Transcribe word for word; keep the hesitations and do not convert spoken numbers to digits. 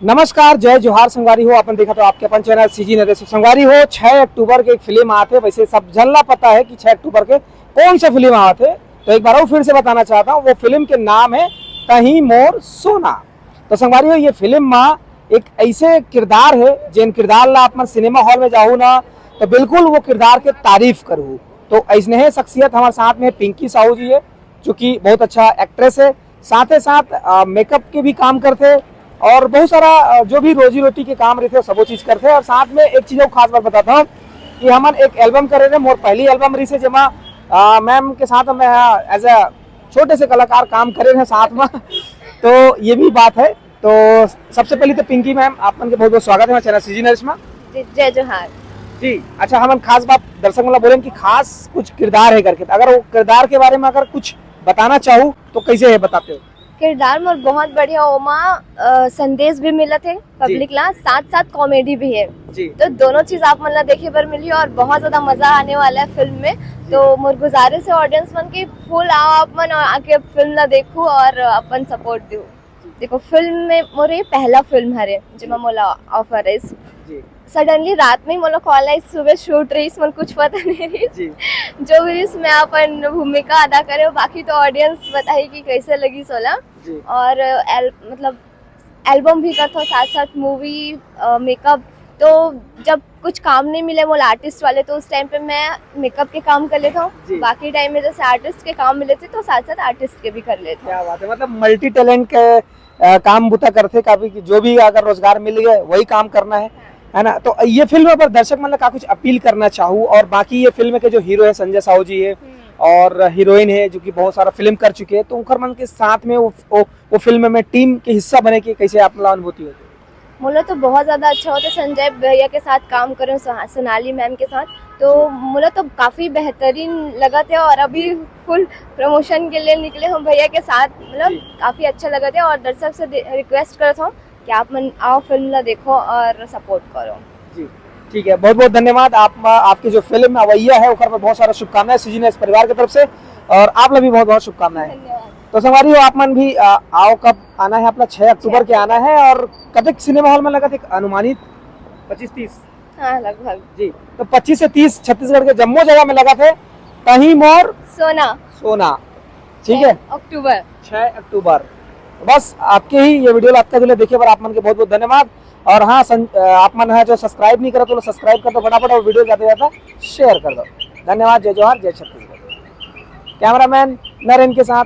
नमस्कार, जय जोहार संगवारी हो। अपन देखत हो आपके अपन चैनल सीजी नरेश। संगवारी हो, छह अक्टूबर के एक फिल्म आत हे। वैसे सब झन ला पता है कि छह अक्टूबर के कौन सा फिल्म आवत है, तो एक बार और फिर से बताना चाहता हूँ, वो फिल्म के नाम है तहीं मोर सोना। तो संगवारी हो, ये फिल्म मा एक ऐसे किरदार है, जेन किरदार ला आप मन सिनेमा हॉल में जाहू ना, तो बिल्कुल वो किरदार के तारीफ करहू। तो ऐसने है शख्सियत हमारे साथ में पिंकी साहू जी है, जो कि बहुत अच्छा एक्ट्रेस है, साथ ही साथ मेकअप के भी काम करते और बहुत सारा अ, जो भी रोजी रोटी के काम रहते, सब वो चीज करते। और साथ में एक चीज और खास बात बताता हूँ कि हमन एक एल्बम करे रहे, मोर पहली एल्बम रही से, जेमा मैम के साथ मैं एज अ छोटे से कलाकार काम करे रहे साथ में। तो ये भी बात है। तो सबसे पहले तो पिंकी मैम, आप मन के बहुत बहुत स्वागत है हमारे चैनल सीजी नरेश में। जी, जय जोहार। जी, अच्छा, हमन खास बात दर्शक मन ला बोलेन कि खास कुछ किरदार है करके, तो अगर वो किरदार के बारे में अगर कुछ बताना चाहू तो कैसे है, बताते हो? किरदार मोर बहुत बढ़िया, ओमा अ, संदेश भी मिलत है पब्लिक ला, साथ साथ कॉमेडी भी है। जी। तो दोनों चीज आप मन ला देखे बर मिली और बहुत ज्यादा मजा आने वाला है फिल्म में। तो मोर गुजारिश है ऑडियंस मन की, फुल आओ आप मन और आके फिल्म ला देखो और अपन सपोर्ट दो। देखो, फिल्म में मोर ये पहला फिल्म हरे जेमा मोला ऑफर है। जी। सडनली रात में ही मोला कॉल आई, सुबह शूट रही, मन कुछ पता नहीं रही। जी। जो भी रही, मैं अपन भूमिका अदा करे, बाकी तो ऑडियंस बताई कि कैसे लगी सोला। जी। और एल, मतलब एल्बम भी करता हूँ, साथ साथ मूवी, मेकअप। तो जब कुछ काम नहीं मिले मोला आर्टिस्ट वाले, तो उस टाइम पे मैं मेकअप के काम कर लेता जी। हूँ। बाकी टाइम में जैसे आर्टिस्ट के काम मिले थे, तो साथ साथ आर्टिस्ट के भी कर लेता हूँ। क्या बात है, मतलब मल्टी टैलेंट के अ, काम बुता करते काफी, कि जो भी अगर रोजगार मिल गए वही काम करना है, है ना? तो ये फिल्म पर दर्शक मन ला का कुछ अपील करना चाहू, और बाकी ये फिल्म के जो हीरो है संजय साहू जी है और हीरोइन है जो कि बहुत सारा फिल्म कर चुके हैं, तो उनकर मन के साथ में वो, वो, वो फिल्म में टीम के हिस्सा बने के कैसे आप ला अनुभूति होती है? मोला तो बहुत ज्यादा अच्छा होता है संजय भैया के साथ काम करें, सोहा- सोनाली मैम के साथ। तो मोला तो काफी बेहतरीन लगा थे और अभी फुल प्रमोशन के लिए निकले हूँ भैया के साथ, मतलब जी। काफी अच्छा लगा थे। और दर्शक से रिक्वेस्ट करता हूँ कि आप मन आओ, फिल्म ला देखो और सपोर्ट करो। जी, ठीक है, बहुत बहुत धन्यवाद। आप, आपकी जो फिल्म अवैया है ओकर पर बहुत सारा शुभकामनाएं सीजी नरेश परिवार की तरफ से, और आप ला भी बहुत बहुत शुभकामनाएं। धन्यवाद। तो संगवारी हो, आप मन भी अ, आओ, कब आना है अपना? छह अक्टूबर के आना है। और कतक सिनेमा हॉल में लगा थे अनुमानित? पच्चीस तीस। हाँ, लगभग। जी, तो पच्चीस से तीस छत्तीसगढ़ के जम्मो जगह में लगा थे तहीं मोर सोना। सोना। ठीक है, अक्टूबर। छह अक्टूबर। बस आपके ही ये वीडियो ला अतका दूर ले देखे बर आप मन के बहुत बहुत धन्यवाद। और हाँ सं, अ, आप मन है जो सब्सक्राइब नहीं करत, तो सब्सक्राइब कर दो फटाफट और वीडियो ज्यादा से ज्यादा शेयर कर दो। धन्यवाद। जय जोहार, जय छत्तीसगढ़। कैमरामैन नरेन के साथ